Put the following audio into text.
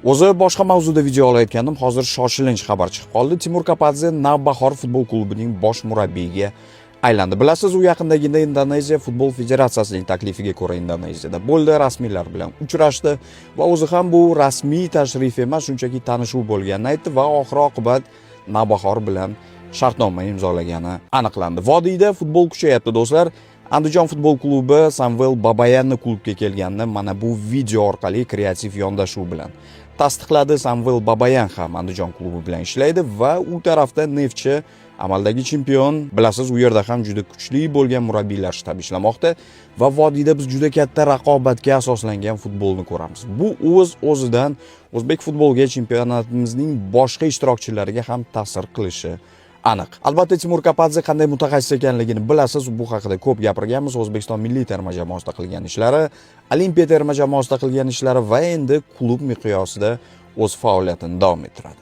O'zi boshqa mavzuda video olayotgandim, hozir shoshilinch xabar chiqib qoldi. Timur Kapadze Navbahor futbol klubining bosh murabbiyiga aylandi. Bilasiz, u yaqindagina Indoneziya futbol federatsiyasining taklifiga ko'ra Indoneziyada bo'ldi, rasmiylar bilan uchrashdi va o'zi ham bu rasmiy tashrif emas, shunchaki tanishuv bo'lganini aytdi va oxir oqibat Navbahor bilan shartnoma imzolagani aniqlandi. Vodiyda futbol kuchayapti, do'stlar. Andijon futbol klubi Samvel Babayanni klubga kelganini mana bu video orqali kreativ yondashuv bilan tasdiqladi. Samvel Babayan ham Andijon klubi bilan ishlaydi va u tarafda Neftchi amaldagi chempion, bilasiz, u yerda ham juda kuchli bo'lgan murabbiylar shtabi ishlamoqda va vodiyda biz juda katta raqobatga asoslangan futbolni ko'ramiz. Bu o'z o'zidan o'zbek futboliga, chempionatimizning boshqa ishtirokchilariga ham ta'sir qilishi aniq. Albatta, Timur Kapadze qanday mutaxassis ekanligini bilasiz, bu haqida ko'p gapirganmiz. O'zbekiston milliy terma jamoasida qilgan ishlari, olimpiya terma jamoasida qilgan ishlari va endi klub miqyosida o'z faoliyatini davom ettiradi.